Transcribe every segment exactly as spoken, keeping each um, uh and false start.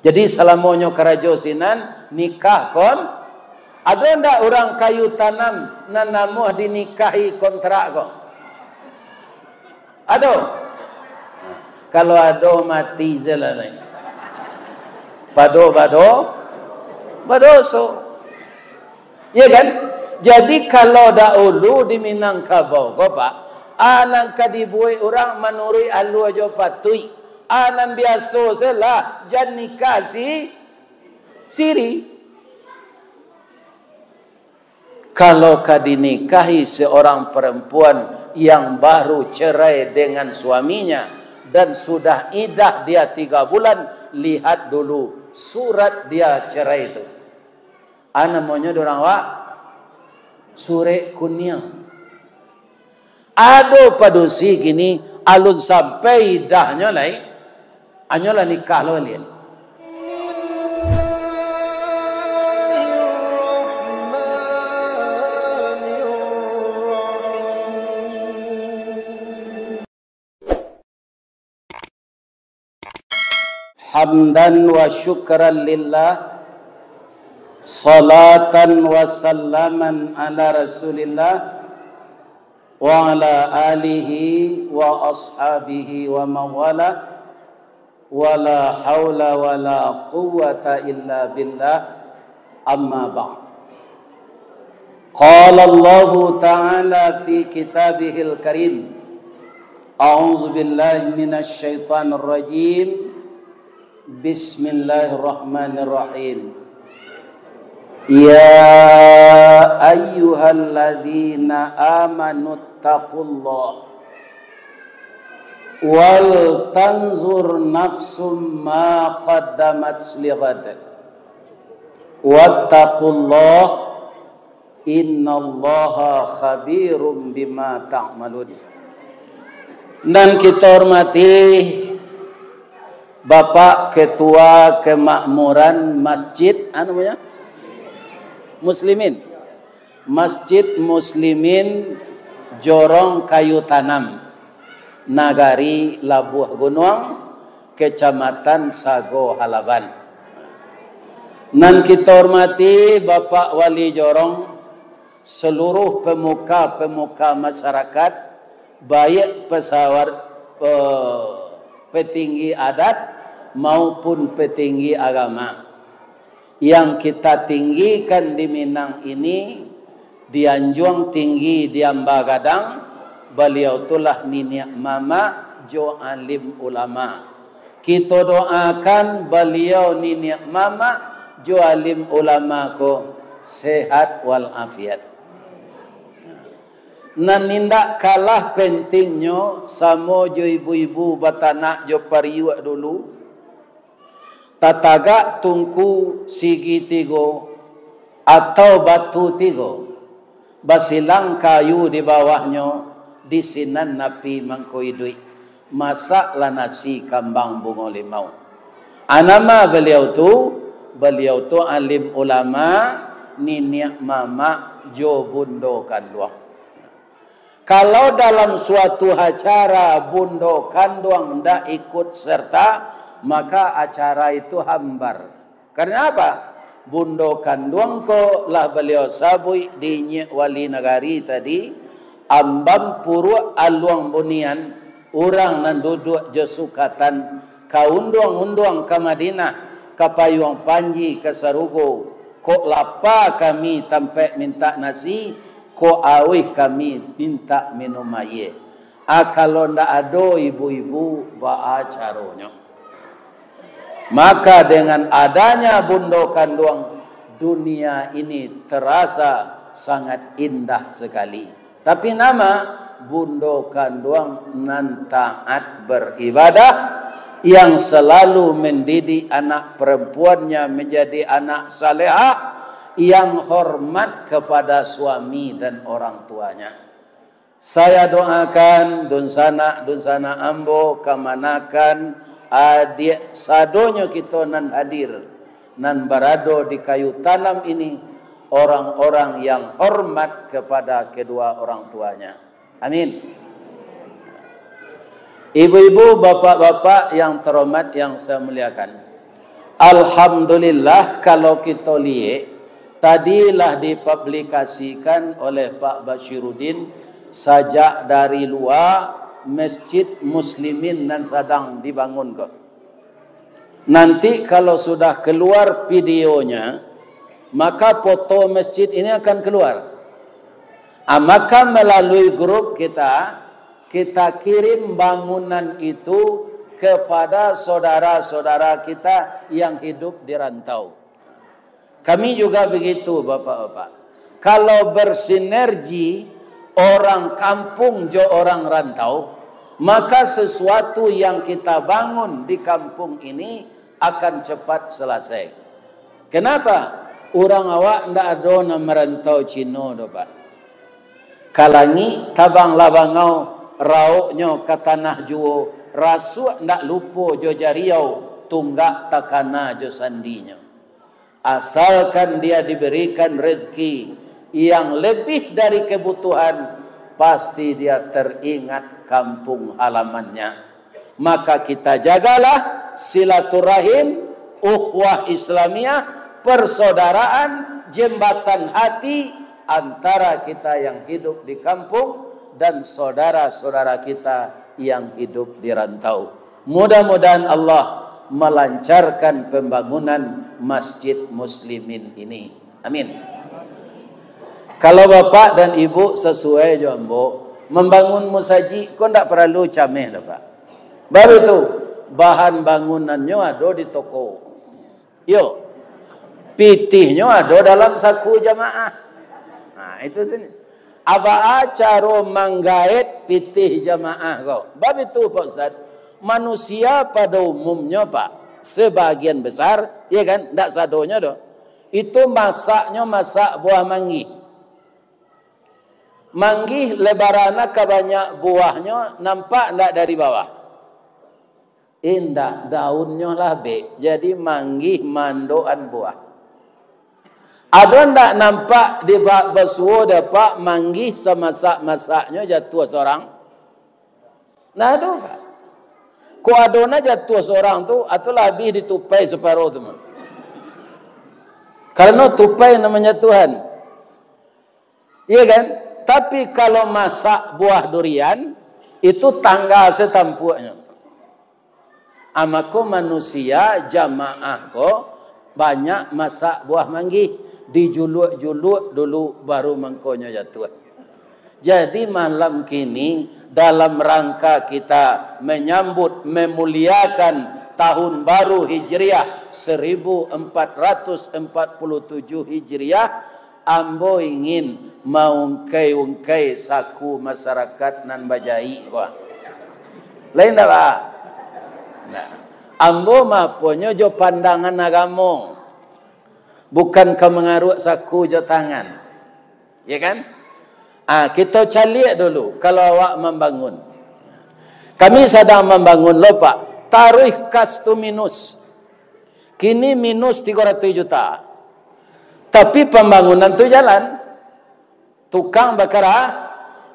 Jadi, salamonyo karajo sinan, nikah kon-, ado ndak urang kayu tanam nan namuah dinikahi kontrak ko? Ado? Kalau ado, mati se lah lai. Pado bado-, badoso. Ya kan? Jadi, kalau dahulu di Minangkabau ko, Pak, a nan ka dibuek urang manuruik alua jo patuik, a nan biaso se lah, jan nikah si-, siri. Kalau ka dinikahi seorang perempuan yang baru cerai dengan suaminya dan sudah idah dia tiga bulan, lihat dulu surat dia cerai itu. A namonyo di urang awak? Surek kuniang. Ado padusi kini, alun sampai idahnyo lai, anyo lah nikah lo lian. Hamdan wa syukran lillah, salatan wa salaman ala Rasulillah, wa ala alihi wa ashabihi wa mawala, wa la haula wa la quwwata illa billah, amma ba'd. Qala Allahu ta'ala fi kitabihil karim, a'udzu billahi minasy syaithanir rajim. Bismillahirrahmanirrahim. Ya ayyuhalladzina amanu taqullah wal tanzur nafsum ma qaddamat lighad. Wattaqullah, innallaha khabirum bima ta'malun. Nan kito hormati Bapak Ketua Kemakmuran Masjid, anu namanya? Muslimin. Masjid Muslimin Jorong Kayu Tanam, Nagari Labuah Gunuang, Kecamatan Sago Halaban. Nan kito hormati Bapak Wali Jorong, seluruh pemuka-pemuka masyarakat, baik pesawat, pe-, petinggi adat maupun petinggi agama. Yang kita tinggikan di Minang ini, di Anjuang Tinggi, di Amba Gadang, baliau tu lah niniak mamak jo alim ulama. Kito doakan baliau niniak mamak jo alim ulama ko sehat walafiat. Nan indak kalah pentingnyo, samo jo ibu-ibu batanak jo pariuak dulu, tatagak tungku sigi tigo atau batu tigo, basilang kayu di bawahnyo, di sinan api mangko iduik, masaklah nasi kambang bungo limau. A nama baliau tu? Baliau tu alim ulama, niniak mamak jo bundo kanduang. Kalau dalam suatu acara bundo kanduang ndak ikut serta, maka acara itu hambar. Karena apa? Bundo kanduang ko lah baliau sabuik di inyiak wali nagari tadi, ambam puruak aluang bunian, urang nan duduak jo sukatan, ka unduang-unduang ka Madinah, ka payuang panji ka sarugo, kok lapa kami tampek mintak nasi, kok auih kami mintak minum aia. A, kalau ndak ado ibu-ibu, baa caronyo? Maka dengan adanya bundo kanduang, dunia ini terasa sangat indah sekali. Tapi nama? Bundo kanduang nan taat beribadah, yang selalu mendidik anak perempuannya menjadi anak salehah, yang hormat kepada suami dan orang tuanya. Saya doakan dunsanak-dunsanak ambo, kamanakan, adiak sadonyo kito nan hadir, nan barado di kayu tanam ini, orang-orang yang hormat kepada kedua orang tuanya. Amin. Ibu-ibu, bapak-bapak yang terhormat, yang saya muliakan, Alhamdulillah, kalau kito liek, tadi lah dipublikasikan oleh Pak Basyiruddin sajak dari lua Masjid Muslimin nan sadang dibangun ko. Nanti kalau sudah keluar videonya, maka foto masjid ini akan keluar. Ah, maka melalui grup kita, kita kirim bangunan itu kepada saudara-saudara kita yang hidup di rantau. Kami juga begitu, Bapak-bapak. Kalau bersinergi orang kampung jo orang rantau, maka sesuatu yang kita bangun di kampung ini akan cepat selesai. Kenapa? Urang awak ndak ado nan marantau Cino doh, Pak. Ka langik tabanglah bangau, rauknyo ka tanah juo, rasuak ndak lupo jo jariau, tunggak takana jo sandinyo. Asalkan dia diberikan rezeki yang lebih dari kebutuhan, pasti dia teringat kampung halamannya. Maka kita jagalah silaturahim, ukhuwah Islamiyah, persaudaraan, jembatan hati antara kita yang hidup di kampung dan saudara-saudara kita yang hidup di rantau. Mudah-mudahan Allah melancarkan pembangunan Masjid Muslimin ini. Amin. Kalau bapak dan ibu sasuai jo ambo, mambangun musajik ko ndak paralu cameh doh, Pak. Baru tu, bahan bangunannyo ado di toko. Yo, pitihnyo ado dalam saku jamaah. Nah, itu sini. Abaa caro manggaet pitih jamaah ko? Bab itu, Pak Ustaz, manusia pada umumnyo, Pak, sebagian besar, ya kan, ndak sadonyo doh, itu masaknyo masak buah manggih. Manggih lebaran ka banyak buahnyo, nampak ndak dari bawah? Indak, daunnyo lah bek, jadi manggih mandokan buah. Ado ndak nampak di bak basuo dek Pak manggih samasak-masaknyo jatuah sorang? Nah, ado, Pak. Kok ado nah jatuah sorang tu, atau lah habih ditupai saparo tu mah. Karano tupai namonyo Tuhan. Iya kan? Tapi kalau masak buah durian, itu tangga setampuaknyo. Ah, mako manusia jamaah ko banyak masak buah manggih, dijuluak-juluak dulu, baru mangkonyo jatuah. Jadi malam kini, dalam rangka kita menyambut, memuliakan tahun baru Hijriah seribu empat ratus empat puluh tujuh Hijriah, ambo ingin maungkai-ungkai saku masyarakat nan bajaik ko. Lain ndak, Pak? Nah, ambo maponyo jo pandangan agamo, bukan ka mangaruak saku jo tangan. Ya kan? Ah, kito caliak dulu kalau awak mambangun. Kami sadang mambangun lo, Pak. Taruih kas tu minus. Kini minus tigo ratuih juta. Tapi pambangunan tu jalan. Tukang bakara-,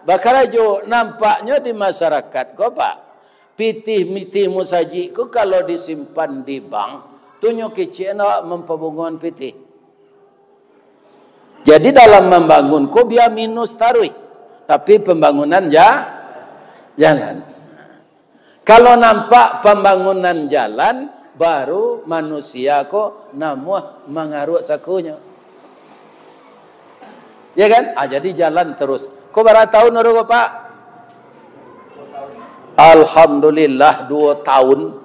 bakarajo. Nampaknyo di masyarakat ko, Pak, pitih-pitih musajik ko kalau disimpan di bank, tu nyo kecek awak mampabungoan pitih. Jadi dalam mambangun ko bia minus taruih, tapi pambangunan ja-, jalan. Kalau nampak pambangunan jalan, baru manusia ko namuah mangaruak sakunyo. Ya kan? Ah, jadi jalan terus. Ko bara tahun baru ko, Pak? Alhamdulillah, duo tahun.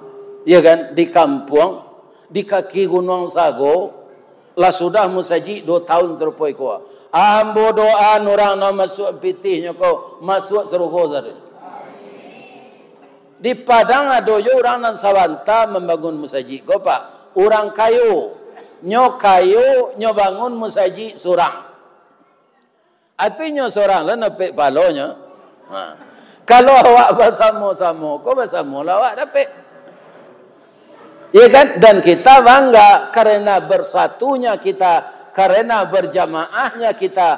Ya kan? Di kampuang, di kaki Gunuang Sago, lah sudah musajik duo tahun sarupo iko. Ambo doaan urang nan masuak pitihnyo ko masuak sarugo sajo. Di Padang ado jo urang nan sabanta mambangun musajik ko, Pak. Urang kayo. Nyo kayo, nyo bangun musajik surang. Artinyo surang lah dapek pahalonyo. Ha. Kalau awak basamo-samo, ko basamo lah awak dapek. Ya kan? Dan kita bangga karena bersatunya kita, karena berjamaahnya kita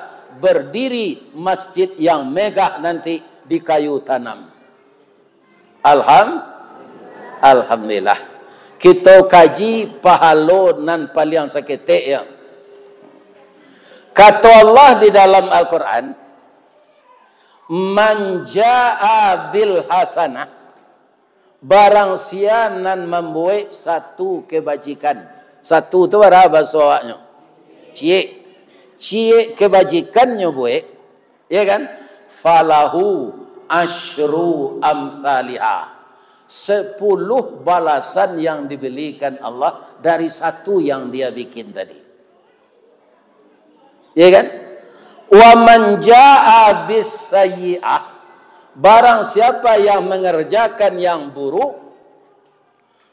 berdiri masjid yang megah nanti di kayu tanam. Alham-, Alhamdulillah. Kito kaji pahalo nan paliang saketek, ya. Kato Allah di dalam Al-Quran, "Man jaa bil hasanah," barang sia nan mambuek satu kebajikan. Satu tu bara bahaso awaknyo? Ciek. Ciek kebajikannyo buek, ya kan? "Falahu asyru amthaliha." Sepuluh balasan yang diberikan Allah dari satu yang dia bikin tadi. Ya kan? "Wa man jaa bis sayyi'ah," barang siapa yang mengerjakan yang buruk,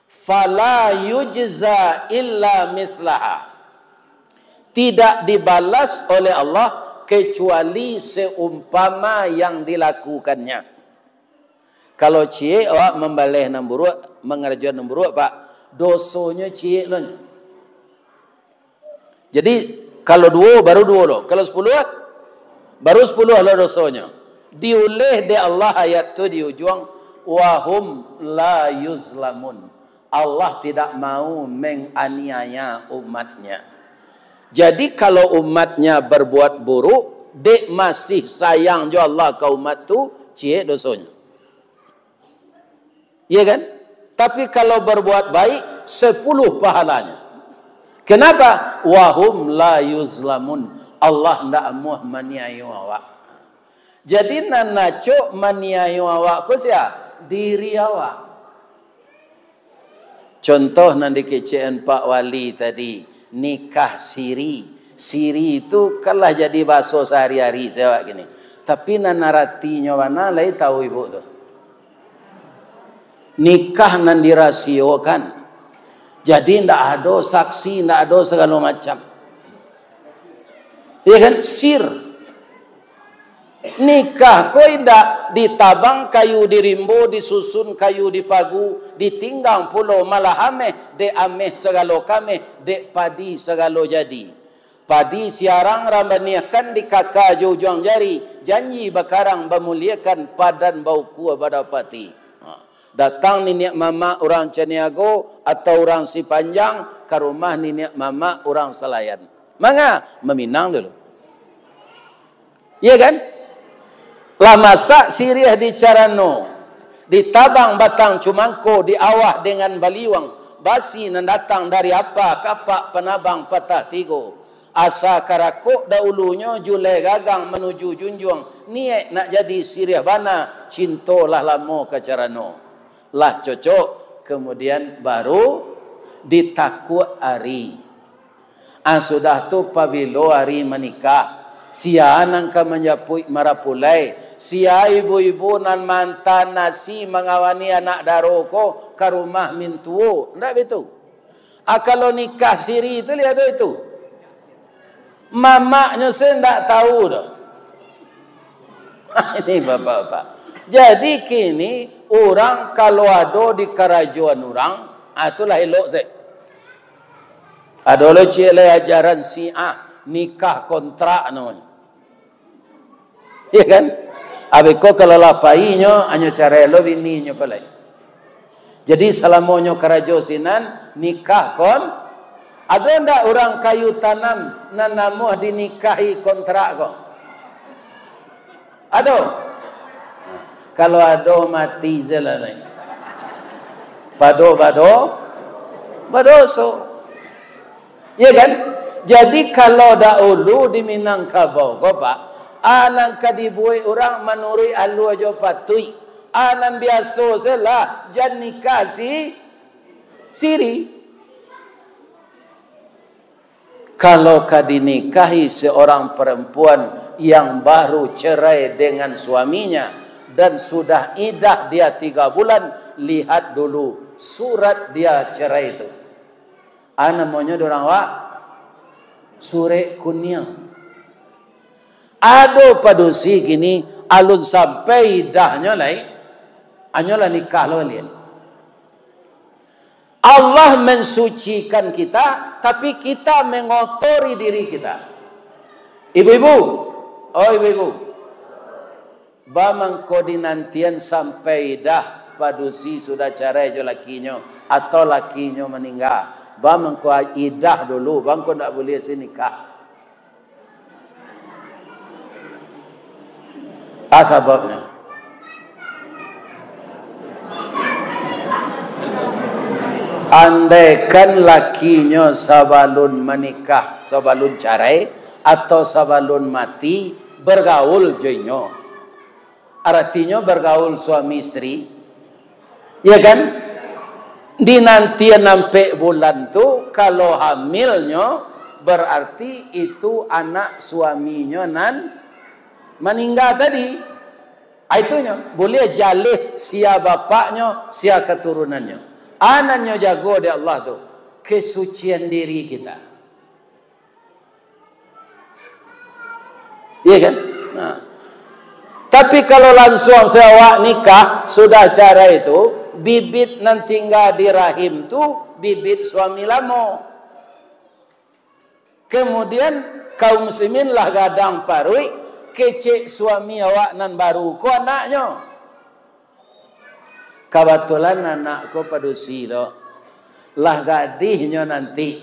"fala yujza illa mithlaha," tidak dibalas oleh Allah kecuali seumpama yang dilakukannya. Kalau ciek awak mambaleh nan buruak, mangarajoan nan buruak, Pak, dosonyo ciek lo. Jadi, kalau duo, baru duo lo. Kalau sapuluah, baru sapuluah lo dosonyo. Diuleh dek Allah ayat tu di ujuang, "Wa hum la yuzlamun." Allah tidak mau menganiaya umatnya. Jadi, kalau umatnya berbuat buruk, dek masih sayang jo Allah ka umat tu, ciek dosonyo. Iya kan? Tapi kalau berbuat baik, sepuluh pahalanya. Kenapa? "Wa hum la yuzlamun." Allah ndak amuah maniayo awak. Jadi, nan acok maniayo awak ko sia? Diri awak. Contoh nan dikecekan Pak Wali tadi, nikah siri. Siri tu kan lah jadi bahaso sahari-hari sia awak kini. Tapi nan aratinyo bana lai tahu ibu tu. Nikah nan dirasiokan. Jadi, ndak ado saksi, ndak ado sagalo macam. Iya kan? Sir. Nikah ko indak ditabang kayu di rimbo, disusun kayu di pagu, ditinggang pulo malah ameh, dek ameh sagalo kameh, dek padi sagalo jadi. Padi siarang rambaniakan dikaka jo ujuang jari, janji bakarang bamuliakan, padan baukua badapati. Ha. Datang niniak mamak urang Caniago atau urang Sipanjang ka rumah niniak mamak urang Salayan. Manga? Maminang dulu. Iya kan? Lah masak siriah di carano, ditabang batang cumangko, diawah dengan baliuang, basi nan datang dari apa kapak panabang patah tigo. Asa karakok dahulunyo, julai gagang manuju junjuang, niaik nak jadi siriah bana, cinto lah lamo ka carano. Lah cocok, kemudian baru ditakuak ari. Ah, sudah tu, pabilo ari manikah, sia nan ka manjapuik marapulai, sia ibu-ibu nan maanta nasi mangawani anak daro ko ka rumah mintuo, ndak bitu? Ah, kalau nikah siri tu, liek ado itu. Mamaknyo se ndak tahu doh. Ini bapak-bapak. Jadi kini urang kalau ado di karajoan urang, ah, itulah elok se. Ado lo ciek lai ajaran Syiah, nikah kontrak namonyo. Iya kan? Abih ko kalau lah pai nyo, anyo carai lo bini nyo ko lai. Jadi, salamonyo karajo sinan, nikah kon-, ado ndak urang kayu tanam nan namuah dinikahi kontrak ko? Ado? Kalau ado, mati se lah lai. Pado bado-, badoso. Iya kan? Jadi, kalau dahulu di Minangkabau ko, Pak, a nan ka dibuek urang manuruik alua jo patuik, a nan biaso se lah, jan nikah si-, siri. Kalau ka dinikahi seorang perempuan yang baru cerai dengan suaminya dan sudah idah dia tiga bulan, lihat dulu surat dia cerai tu. A namonyo di urang awak? Surek kuniang. Ado padusi kini, alun sampai idahnyo lai, anyo lah nikah lo baliak. Allah mensucikan kita, tapi kita mengotori diri kita. Ibu-ibu, oh ibu-ibu, ba mangko dinantian sampai idah, padusi sudah carai jo lakinyo, atau lakinyo maningga, ba mangko idah dulu, ba mangko ndak buliah si nikah. Apa sababnyo? Andaikan lakinyo sabalun manikah, sabalun carai, atau sabalun mati, bagaul jo inyo. Aratinyo bagaul suami istri, ya kan? Dinantian ampek bulan tu, kalau hamilnyo, berarti itu anak suaminyo nan maningga tadi. Ah, itunyo, buliah jaleh sia bapaknyo, sia katurunannyo. Anaknyo jago dek Allah tu, kesucian diri kita. Iya kan? Nah. Tapi kalau lansuang se awak nikah, sudah carai tu, bibit nan tingga di rahim tu, bibit suami lamo. Kemudian, kaum muslimin lah gadang paruik, kecek suami awak nan baru ko anaknyo. Kabatulan anak ko padusi tu, lah gadihnyo nanti.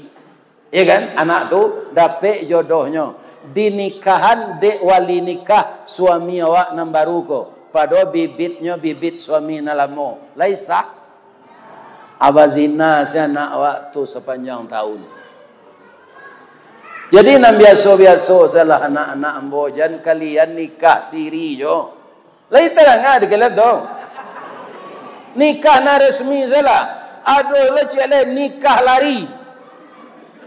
Iya kan? Anak tu dapek jodohnyo. Dinikahan dek wali nikah suami awak nan baru ko. Padahal bibitnyo bibit suami nan lamo. Lai sah? Abah zina si anak awak tu sapanjang tahun. Jadi, nan biaso-biaso salah anak-anak ambo, jan kalian nikah siri jo. Lai tarang ah di kalian tu. Nikah nan resmi salah. Aduh, lecek lai nikah lari.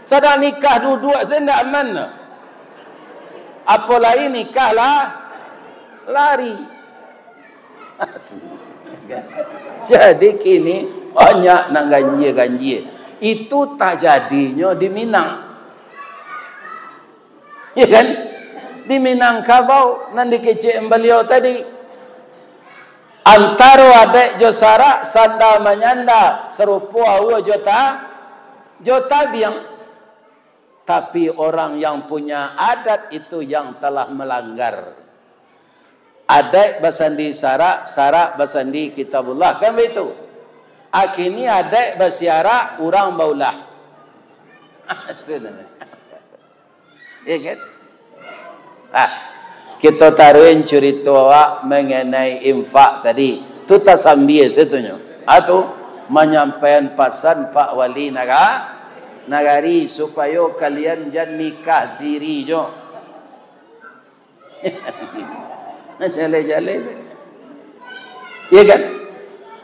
Sadang nikah duduak se ndak aman. Apo lai nikah lah lari. Jadi kini banyak nan ganjia-ganjia. Itu tajadinyo di Minang. Ya kan? Di Minangkabau nan dikecek baliau tadi. Antaro adaik jo sarak, sanda manyanda, sarupo aua jo ta-, jo tabiang. Tapi orang yang punya adat itu yang telah melanggar. Adaik basandi sarak, sarak basandi Kitabullah, kan baitu? Akini adaik basiarak, urang baulah. Itu namanya. Ya kan? Ah, kito taruhin curito awak mengenai infak tadi. Tu tasambia satunyo. Ah, tu manyampaian pasan Pak Wali Naga-, Nagari, supayo kalian jan nikah siri jo. Jaleh-jaleh. Iya kan?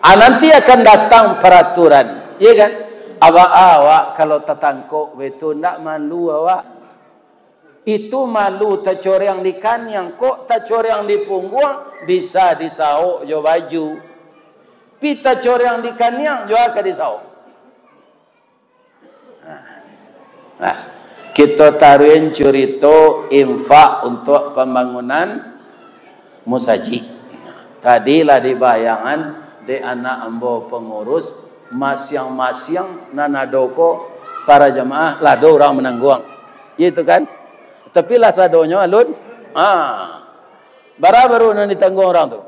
Ah, nanti akan datang peraturan. Iya kan? Awak, awak kalau tatangkok baitu, ndak malu awak? Itu malu tacoreang di kaniang, kok tacoreang di pungguang, bisa disaok jo baju. Pi tacoreang di kaniang, jo a ka disaok. Nah, kito taruhin curito infak untuak pambangunan musajik. Tadi lah dibayangan dek anak ambo pangurus, masiang-masiang nan ado ko para jamaah, lah ado urang manangguang. Iyo itu kan? Tapi lah sadonyo alun. Ha. Bara baru nan ditangguang urang tu?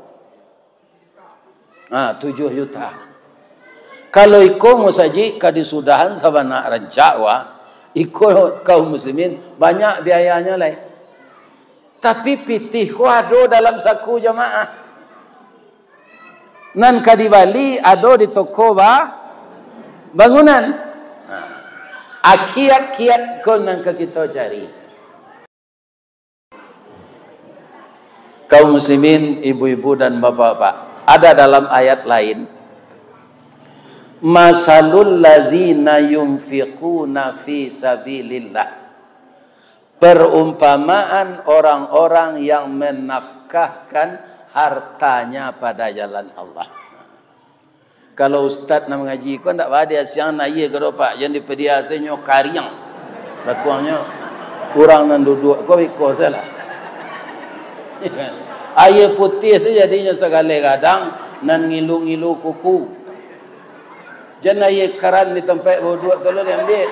Ha, tujuah juta. Kalau iko musajik ka disudahan sabana rancak, wah, iko kaum muslimin banyak biayanyo lai. Tapi pitih ko ado dalam saku jamaah. Nan ka dibali ado di toko ba-, bangunan. Ha. Akiat-kiat ko nan ka kito cari. Kaum muslimin, ibu-ibu dan bapak-bapak, ada dalam ayat lain, "Masalul lazina yunfiquna fi sabilillah." Perumpamaan orang-orang yang menafkahkan hartanya pada jalan Allah. Kalau ustaz nan mangaji ko ndak baa diasiangan aia ka dopak, jan dipadiasanyo kariang. Lakuangnyo urang nan duduak ko biko salah. Aia putiah se jadinyo sagaleh gadang nan ngilu-ngilu kuku. Jan aia karan di tampek duduak tu lo diambiak.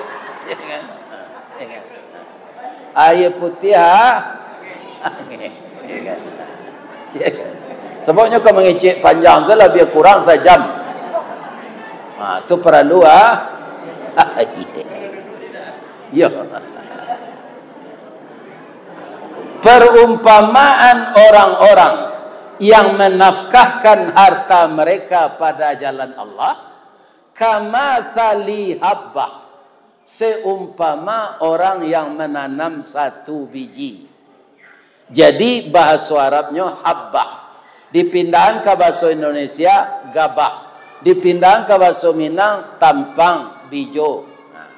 Aia putiah. Sababnyo ka mangecek panjang salah, bia kurang sajam. Ha, tu paralu, ah. Yo. Perumpamaan orang-orang yang menafkahkan harta mereka pada jalan Allah, kamatsali habbah, seumpama orang yang menanam satu biji. Jadi, bahaso Arabnyo habbah. Dipindahan ka bahaso Indonesia, gabah. Dipindahan ka bahaso Minang, tampang, bijo. Nah.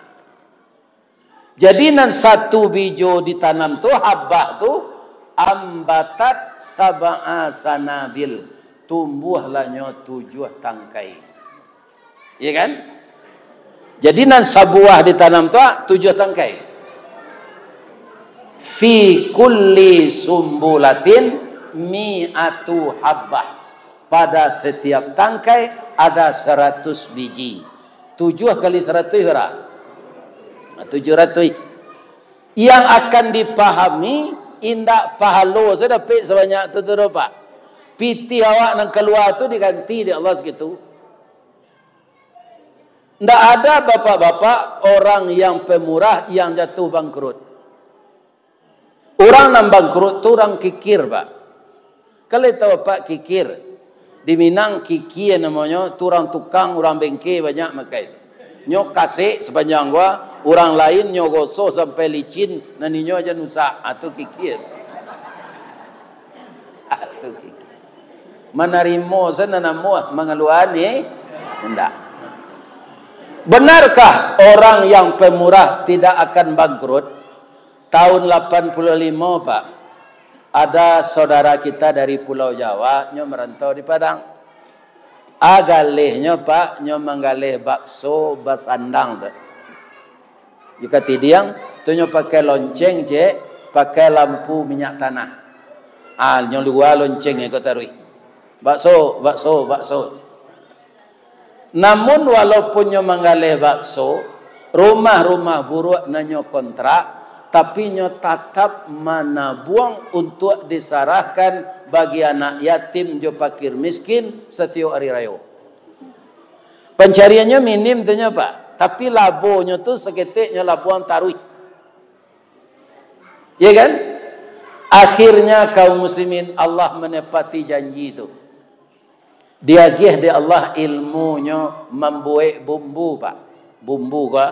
Jadi, nan satu bijo ditanam tu, habbah tu, ambatat sab'a sanabil, tumbuahlah nyo tujuah tangkai. Iya kan? Jadi, nan sabuah ditanam tu, ah, tujuah tangkai. Fi kulli sumbulatin mi'atu habbah. Pada setiap tangkai ada seratus biji. Tujuah kali seratus bara? Nah, tujuah ratuih. Yang akan dipahami, indak pahalo sajo dapek sabanyak tu, tu doh, Pak. Pitih awak nan kalua tu diganti dek Allah sakitu. Ndak ada, bapak-bapak, orang yang pemurah yang jatuh bangkrut. Urang nan bangkrut tu urang kikir, Pak. Kalau tahu Apak kikir, di Minang kikia namonyo, tu urang tukang, urang bengke banyak makai. Nyo kasek sapanjang gua, urang lain nyo gosok sampai licin, nan inyo jan usak. Ah, tu kikia. Ah, tu kikia. Manarimo sajo nan namuah, mangaluan ni indak. Benarkah orang yang pemurah tidak akan bangkrut? Tahun lapan puluh limo, Pak, ada saudara kita dari Pulau Jawa, nyo merantau di Padang. Ah, galehnyo, Pak, nyo manggaleh bakso basandang tu. Di Katidiang, tu nyo pakai lonceng, cek, pakai lampu minyak tanah. Ah, nyo lua lonceng iko taruih. Bakso, bakso, bakso. Namun, walaupun nyo manggaleh bakso, rumah-rumah buruak nan nyo kontrak, tapi nyo tatap manabuang untuak disarahkan bagi anak yatim jo pakir miskin satiok ari rayo. Pancariannyo minim tu nyo, Pak, tapi labonyo tu saketek nyo labuang taruih. Ya kan? Akhirnya, kaum muslimin, Allah menepati janji tu. Diagiah dek Allah ilmunyo mambuek bumbu, Pak. Bumbu ko,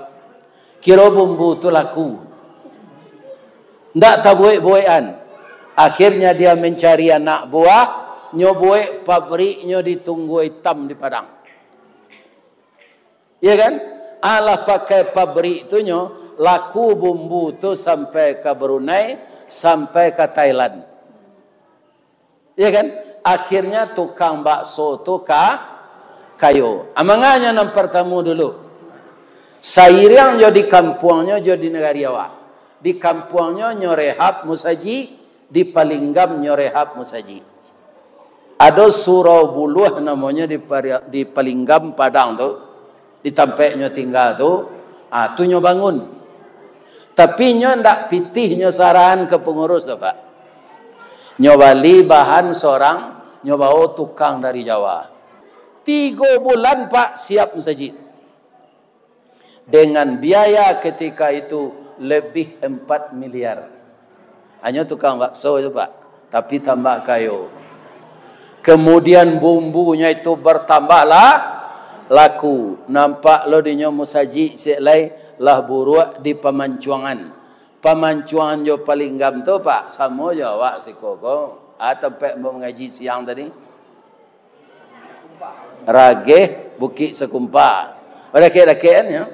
kiro bumbu tu laku. Ndak tabuek-buekan. Akhirnya dia mencari anak buah, nyo buek pabriknyo di Tunggua Itam di Padang. Ya kan? Alah pakai pabrik tu nyo, laku bumbu tu sampai ka Brunei, sampai ka Thailand. Ya kan? Akhirnya tukang bakso tu ka-, kayo. Amanganyo nan partamo dulu. Sairiang jo di kampuangnyo jo di nagari awak. Di kampuangnyo nyo rehab musajik, di Palinggam nyo rehab musajik. Ado surau buluah namonyo di Pari-, di Palinggam Padang tu, di tampek nyo tingga tu, ah, tu nyo bangun. Tapi nyo ndak pitih nyo sarahan ka pangurus doh, Pak. Nyo bali bahan sorang, nyo bao tukang dari Jawa. Tigo bulan, Pak, siap musajik. Dengan biaya ketika itu lebih empat miliar. Hanyo tukang bakso tu, Pak, tapi tambah kayo. Kemudian bumbunyo itu bertambahlah laku. Nampak lo dinyo musajik sek lai lah buruak di pamancuangan. Pamancuangan jo Palinggam tu, Pak, samo jo awak siko ko. Ah, tampek ambo mangaji siang tadi. Rageh, Bukik Sakumpa. Dakek-dakek kan, yo.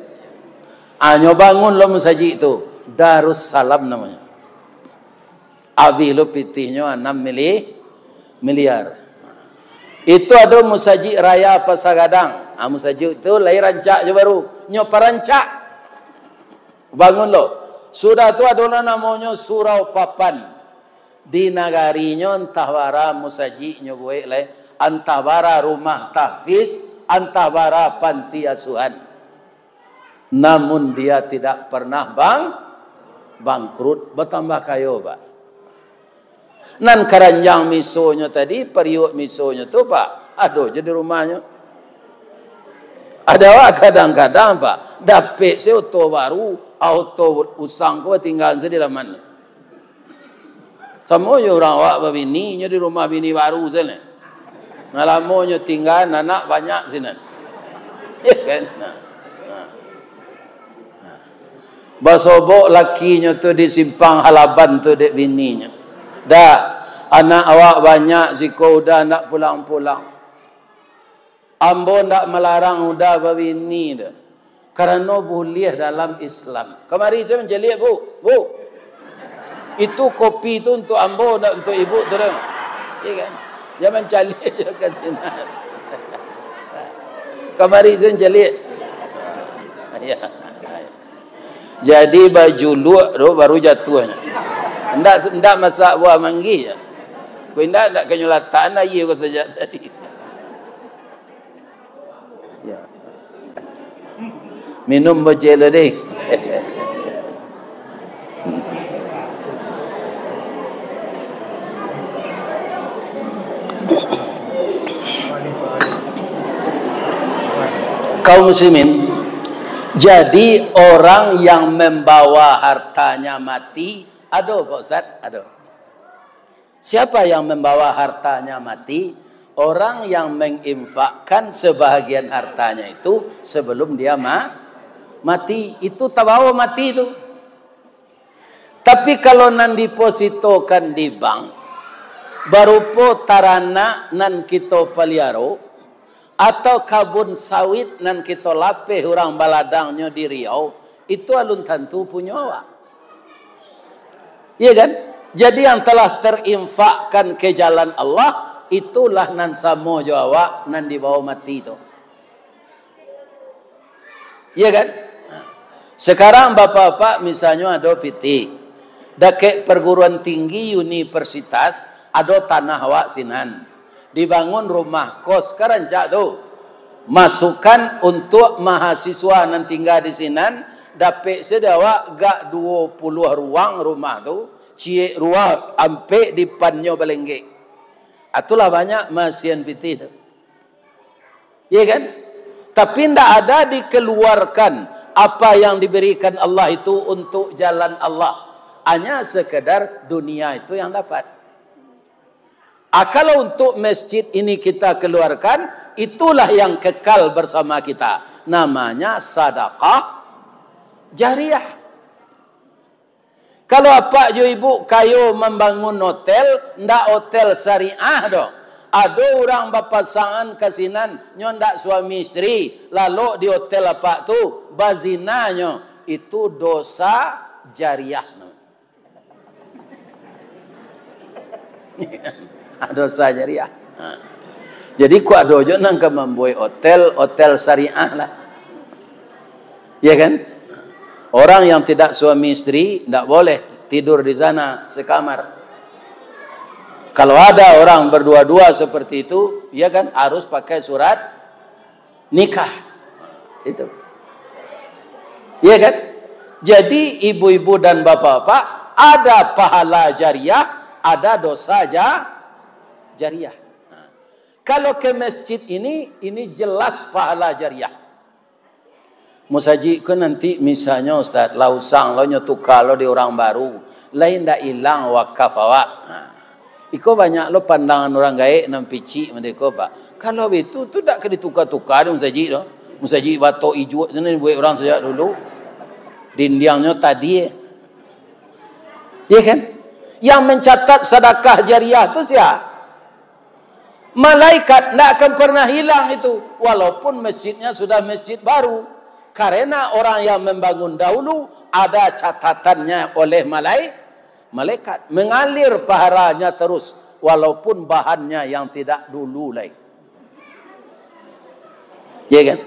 Ah, nyo bangun lo musajik tu. Darussalam namonyo. Abih lo pitihnyo anam mili-, miliar. Itu ado musajik raya Pasar Gadang. Ah, musajik tu lai rancak jo baru. Nyo parancak. Bangun lo. Sudah tu ado lo namonyo Surau Papan. Di nagarinyo antah bara musajik nyo buek lai, antah bara rumah tahfiz, antah bara panti asuhan. Namun dia tidak pernah bang-, bangkrut, batambah kayo, Pak. Nan karanjang misonyo tadi, pariuak misonyo tu, Pak, ado jo di rumahnyo. Ado awak kadang-kadang, Pak, dapek se oto baru, ah, oto usang ko tingga se di laman. Samo jo urang awak babini, nyo di rumah bini baru se neh. Nah, lamonyo tingga, anak banyak sinan. Ya kan? Nah. Nah. Basobok lakinyo tu di simpang Halaban tu dek bininyo. "Dak, anak awak banyak siko, uda ndak pulang-pulang. Ambo ndak malarang uda babini doh, karano buliah dalam Islam." Kamari se mancaliak, Bu. Bu, itu kopi tu untuak ambo, ndak untuak ibu tu doh. Iya kan? Jan mancaliak jo ka sinan. Kamari se mancaliak. Ya. Jadi bajuluak tu baru jatuahnyo. Ndak, ndak masak buah manggih je. Kok indak, ndak kanyo latakan aia ko sajak tadi. Ya. Minum bocil tadi. Kaum muslimin, jadi orang yang membawa hartanya mati, ado, Pak Ustaz? Ado. Siapa yang membawa hartanya mati? Orang yang menginfakkan sebahagian hartanya itu sebelum dia ma-, mati. Itu tabawa mati tu. Tapi kalau nan dipositokan di bank, barupo taranak nan kito paliaro, atau kabun sawit nan kito lapeh urang baladangnyo di Riau, itu alun tantu punyo awak. Iya kan? Jadi yang telah terinfakkan ke jalan Allah, itulah nan samo jo awak nan dibawa mati tu. Iya kan? Sekarang bapak-bapak misalnyo ado pitih, dakek perguruan tinggi universitas, ado tanah awak sinan. Dibangun rumah kos ka rancak tu. Masukan untuk mahasiswa nan tingga di sinan, dapek se dek awak gak duo puluah ruang rumah tu, ciek ruang ampek dipannyo balenggek. Itulah banyak masian pitih tu. Iya kan? Tapi ndak ada dikeluarkan apa yang diberikan Allah itu untuk jalan Allah. Hanya sekedar dunia itu yang dapat. Ah, kalau untuk masjid ini kita keluarkan, itulah yang kekal bersama kita. Namanya sadakah jariah. Kalau apak jo ibu kayo mambangun hotel, ndak hotel syariah doh. Ado urang bapasangan ka sinan, nyo ndak suami istri, lalok di hotel apak tu, bazina nyo, itu dosa jariah. Dosa jariah. Ha. Jadi, kok ado jo nan ka mambuek hotel, hotel syariah lah. Ya kan? Orang yang tidak suami istri, ndak boleh tidur di sana sekamar. Kalau ada orang berdua-dua seperti itu, ya kan, harus pakai surat nikah. Itu. Iya kan? Jadi, ibu-ibu dan bapak-bapak, ada pahala jariah, ada dosa ja-, jariah. Nah, kalau ke masjid ini, ini jelas pahala jariah. Musajik ko nanti misalnyo, Ustaz, lah usang lo nyo tuka lo di urang baru, lai ndak ilang wakaf awak. Nah, iko banyak lo pandangan urang gaek nan picik mode ko, Pak. Kalau bitu tu dak ka dituka-tuka di musajik tu. Musajik batok ijuak tu nan dibuek urang sajak dulu. Dindiangnyo tadi. Iya kan? Yang mencatat sadakah jariah tu sia? Malaikat ndak akan pernah hilang itu, walaupun masjidnya sudah masjid baru. Karena orang yang membangun dahulu ada catatannya oleh malai-, malaikat. Mengalir pahalanya terus, walaupun bahannya yang tidak dulu lai. Ya kan?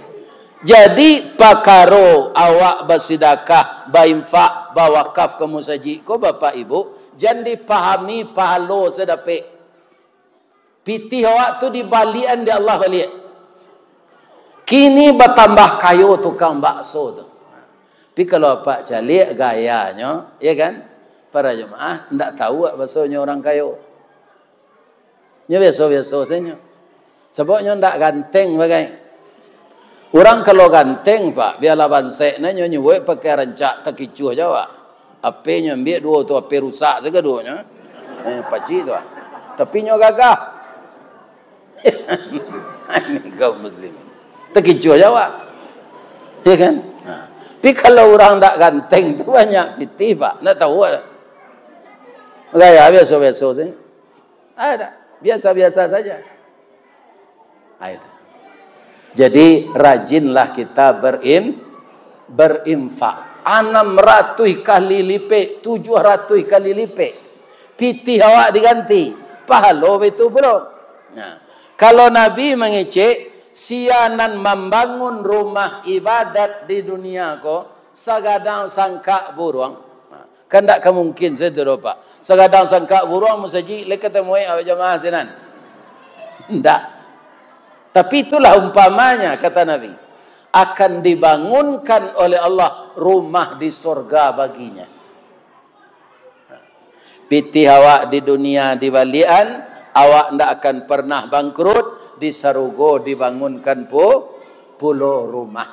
Jadi, pakaro awak basidakah, bainfak, bawakaf ka musajik ko, Bapak Ibu, jan dipahami pahalo sadapek. Pitih awak tu dibaliakan dek Allah baliak. Kini batambah kayo tukang bakso tu. Tapi kalau apak caliak gayanyo, ya kan? Para jamaah, ndak tahu awak basonyo urang kayo. Nyo biaso-biaso sajo. Sabab nyo ndak ganteng bagai. Urang kalau ganteng, Pak, bialah bansaik nyo, nyo nyuwek pakai rancak, takicuah jo awak. Ape nyo ambiak duo tu, ape rusak sagadonyo. Eh, pacik tu, ah. Tapi nyo gagah. Ini kaum muslimin. Takicuah jo awak. Ya kan? Nah. Tapi kalau urang ndak ganteng tu banyak pitih, Pak. Ndak tahu ado. Gaya biaso-biaso sajo. Ada. Biasa-biasa saja. Ah, itu. Jadi, rajinlah kita berim-, berinfak. Anam ratuih kali lipek, tujuah ratuih kali lipek. Pitih awak diganti, pahalo baitu pulo. Nah, kalau Nabi mangecek, sia nan mambangun rumah ibadat di dunia ko, sagadang sangkak buruang. Nah, kan ndak ka mungkin sajo tu doh, Pak. Sagadang sangkak buruang musajik, lai katamuai awak jamaah sinan. Ndak. Tapi itulah umpamanya, kata Nabi, akan dibangunkan oleh Allah rumah di sorga baginya. Pitih awak di dunia dibaliakan, awak ndak akan pernah bangkrut, di sarugo dibangunkan pu-, pulo rumah.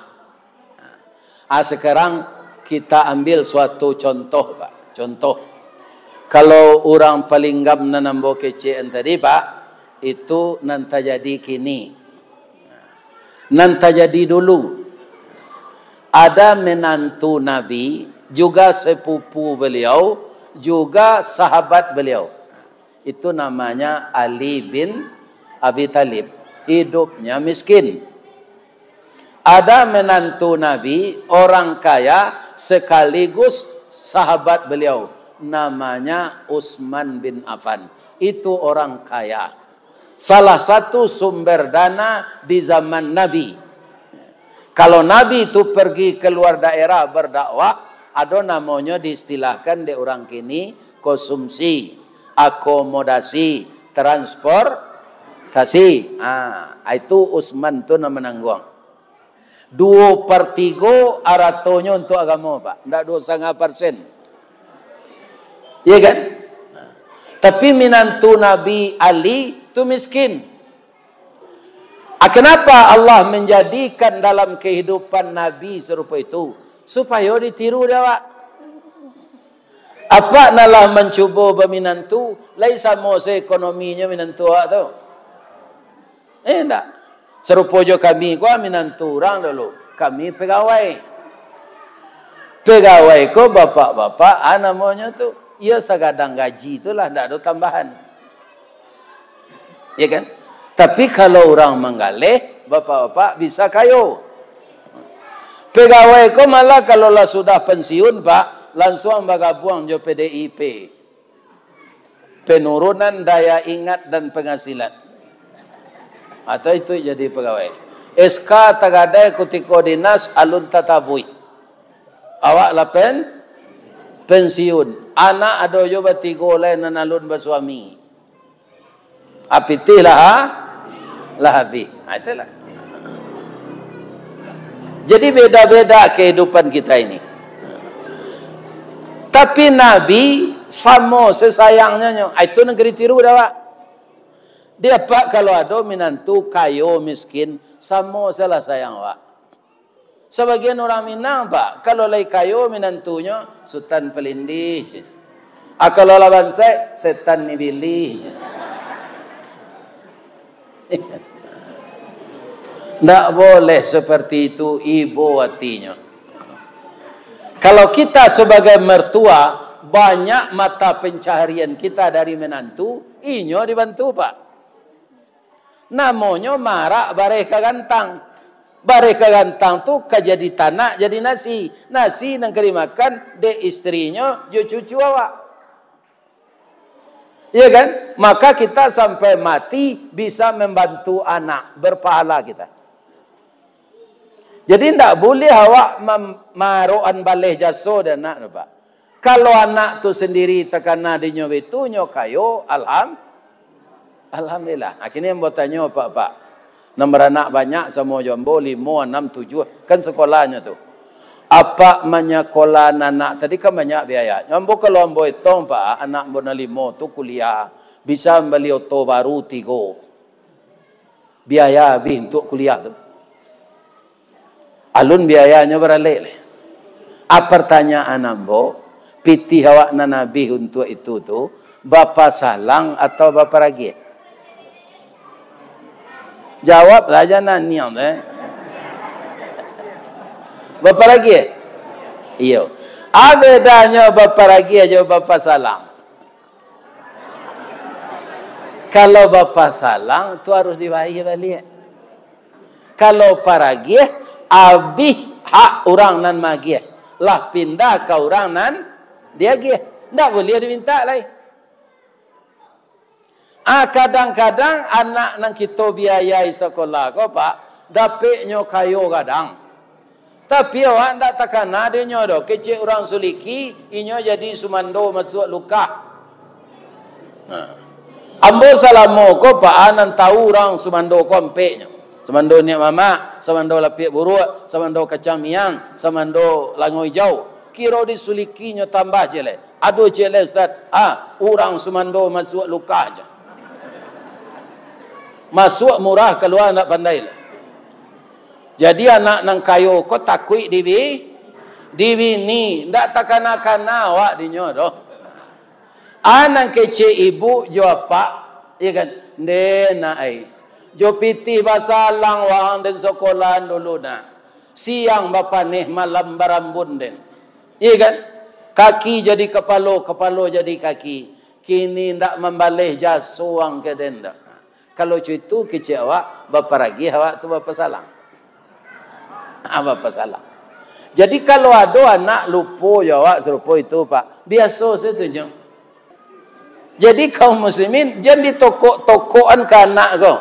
Ah, sekarang kita ambil suatu contoh, Pak. Contoh. Kalau urang Palinggam nan ambo kecekan tadi, Pak, itu nan tajadi kini. Nan tajadi dulu. Ada menantu Nabi, juga sepupu beliau, juga sahabat beliau. Itu namanya Ali bin Abi Thalib. Hidupnya miskin. Ada menantu Nabi, orang kaya sekaligus sahabat beliau, namanya Utsman bin Affan. Itu orang kaya. Salah satu sumber dana di zaman Nabi. Kalau Nabi tu pergi keluar daerah berdakwah, ado namonyo diistilahkan dek urang kini konsumsi, akomodasi, transportasi. Ah, itu Utsman tu nan manangguang. Duo per tigo aratonyo untuak agamo, Pak. Ndak duo satangah persen. Iya kan? Tapi minantu Nabi Ali tu miskin. Ah, kenapa Allah menjadikan dalam kehidupan Nabi sarupo itu? Supayo ditiru dek awak. Apak nan lah mancubo baminantu, lai samo se ekonominyo minantu awak tu? Eh, ndak. Sarupo jo kami ko, minantu urang dulu. Kami pegawai. Pegawai ko bapak-bapak, ah, namonyo tu. Iyo sagadang gaji tu lah, ndak ado tambahan. Ya kan? Tapi kalau urang manggaleh, bapak-bapak bisa kayo. Pegawai ko malah kalau lah sudah pensiun, Pak, lansuang bagabuang jo P D I P. Penurunan daya ingat dan penghasilan. Atau itu jadi pegawai. S K tagadai kutiko dinas, alun tatabuih. Awak lah pen-, pensiun. Anak ado jo batigo lai nan alun basuami. Ah, pitih lah, ha? Lah habih. Ha, itulah. Jadi beda-beda kehidupan kita ini. Tapi Nabi samo se sayangnyo nyo. Ah, itu nan ka ditiru dek awak. Dek apak kalau ado minantu kayo miskin, samo se lah sayang awak. Sabagian urang Minang, Pak, kalau lai kayo minantunyo, Sutan Palindih, ceh. Ah, kalau lah bansaik, Setan Nibilih, ceh. Ndak boleh seperti itu, ibo atinyo. Kalau kita sebagai mertua, banyak mata pencaharian kita dari minantu, inyo dibantu, Pak. Namonyo marak bareh ka gantang. Bareh ka gantang tu ka jadi tanak, jadi nasi. Nasi nan ka dimakan dek istrinyo jo cucu awak. Iya kan? Maka kita sampai mati bisa membantu anak, berpahala kita. Jadi, ndak buliah awak mam-, marokan baleh jaso dek anak tu, Pak. Kalau anak tu sandiri takana dinyo baitu, nyo kayo, alham-, alhamdulillah. Nah, kini ambo tanyo, Pak-pak. Nan baranak banyak samo jo ambo, limo, anam, tujuah. Kan sakolahnyo tu. Apak manyakolah anak tadi kan banyak biaya. Ambo, kalau ambo itong, Pak, anak ambo nan limo tu kuliah. Bisa mambali oto baru tigo. Biaya abih untuak kuliah tu. Alun biayanyo baralek lai. A, partanyaan ambo, pitih awak nan abih untuak itu tu, bapasalang atau baparagiah? Jawablah, jan naniang tu, eh. Baparagiah? Iyo. A bedanyo baparagiah jo bapasalang? Kalau bapasalang, tu harus dibayia baliak. Kalau paragiah, abih hak urang nan maagiah, lah pindah ka urang nan diagiah. Ndak buliah dimintak lai. Ah, kadang-kadang anak nan kito biayai sakolah ko, Pak, dapeknyo kayo gadang. Tapi awak ndak takana dek inyo doh, kecek urang Suliki, inyo jadi sumando masuak lukah. Nah. Ambo salamo ko, Pak, a nan tahu urang sumando ko ampeknyo. Sumando Niak Mamak, sumando Lapiak Buruak, sumando Kacang Miang, sumando Lango Ijau. Kiro di Suliki nyo tambah ciek lai. Aduh, ciek lai, Ustaz. Ah, urang sumando masuak lukah se. Masuak murah, kalua ndak pandai lai. Jadi, anak nan kayo ko takuik dibi-, dibini, ndak takana-kana awak dinyo doh. A nan kecek ibu jo apak, iyo kan? Ndeh, nak ai. Jo pitih basalang waang den sakola dulu, nak. Siang bapaneh, malam barambun den. Iyo kan? Kaki jadi kapalo, kapalo jadi kaki. Kini ndak mambaleh jaso ang ka den doh. Kalau caitu kecek awak, baparagiah awak tu bapasalang. Ha, bapasalang. Jadi kalau ado anak lupo jo awak sarupo itu, Pak, biaso sajo tu nyo. Jadi kaum muslimin, jan ditokok-tokokan ka anak ko.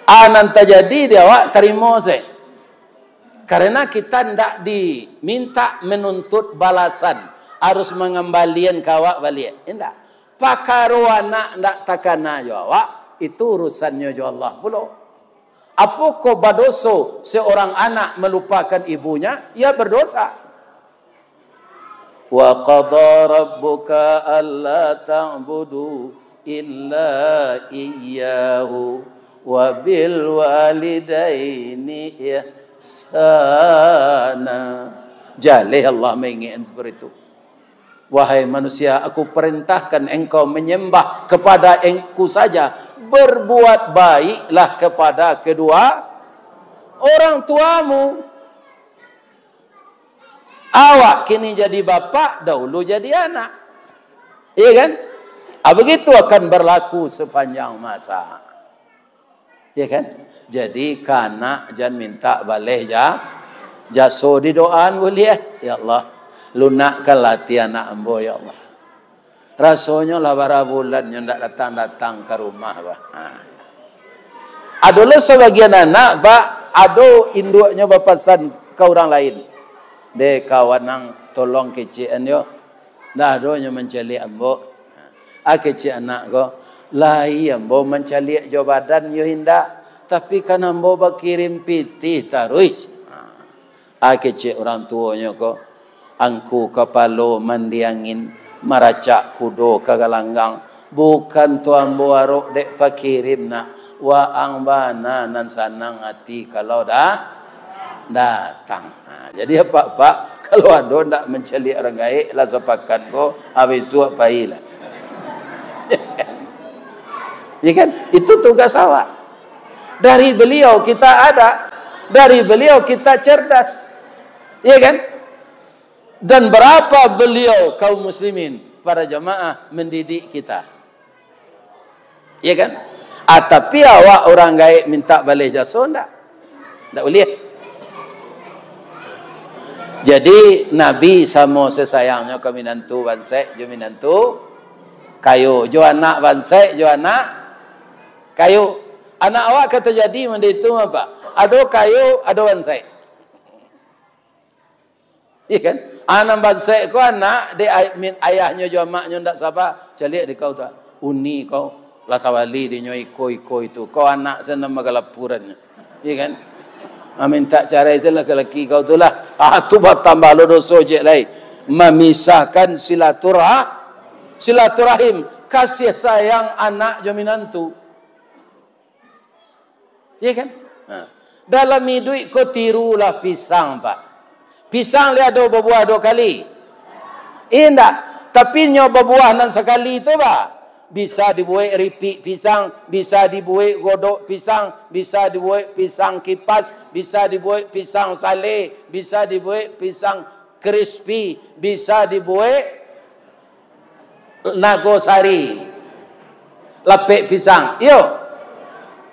A nan tajadi di awak, tarimo sajo. Karena kita ndak diminta menuntut balasan, harus mangambalian ka awak baliak. Indak. Pakaro anak ndak takana jo awak, itu urusannyo jo Allah pulo. Apokoh badoso seorang anak malupakan ibunya, ia berdosa. "Wa qada rabbuka alla ta'budu illa iyyahu wa bil walidaini ihsana." Jaleh Allah maingekan seperti itu. "Wahai manusia, Aku perintahkan engkau menyembah kepada Aku saja. Berbuat baiklah kepada kedua orang tuamu." Awak kini jadi bapak, dahulu jadi anak. Iya kan? Ah, begitu akan berlaku sepanjang masa. Ya kan? Jadi, ka anak jan minta baleh ja-, jaso, didoaan buliah. "Ya Allah, lunakkanlah ati anak ambo, ya Allah. Rasonyo lah bara bulan nyo ndak datang-datang ka rumah, bah." Ha. Ado lo sabagian anak, Pak, ado induaknyo bapasan ka urang lain, "Deh, kawan ang, tolong kecek an yo. Ndak ado nyo mancaliak ambo." A, kecek anak ko, "Lai ambo mancaliak jo badan yo indak, tapi kan ambo bakirim pitih taruih." A, kecek urang tuonyo ko, "Angku kapalo mandi angin, maracak kudo ka galanggang. Bukan tu ambo arok dek pakirim, nak. Waang bana nan sanang ati kalau dah datang." Ha, jadi apak-apak, kalau ado ndak mancaliak urang gaek, lah sapakan ko, ha, bisuak pailah. Ya kan? Itu tugas awak. Dari beliau kita ada, dari beliau kita cerdas. Ya kan? Dan berapa beliau, kaum muslimin, para jamaah, mendidik kita. Ya kan? Ah, tapi awak urang gaek minta baleh jaso ndak? Ndak buliah. Jadi, Nabi samo sasayangnyo ka minantu bansaik jo minantu kayo, jo anak bansaik jo anak kayo. Anak awak ka tajadi mode itu, Pak? Ado kayo, ado bansaik. Iya kan? Anak bansaik ko anak, dek ay-, min-, ayahnyo jo amaknyo ndak saba, caliak di kau tu. Uni kau, lah tabali dinyo iko-iko itu. Kau anak se nan magalapurannyo. Iya kan? Ah, minta carai se laki-laki kau tu lah. Ah, tu batambah lo doso ciek lai. Mamisahkan silaturah-, silaturahim. Kasih sayang anak jo minantu. Iya kan? Nah, dalam iduik ko tirulah pisang, Pak. Pisang lai ado babuah duo kali? Indak. Tapi nyo babuah nan sakali tu, Pak. Bisa dibuek ripik pisang, bisa dibuek godok pisang, bisa dibuek pisang kipas, bisa dibuek pisang sale, bisa dibuek pisang crispy, bisa dibuek nagosari, lapek pisang. Iyo.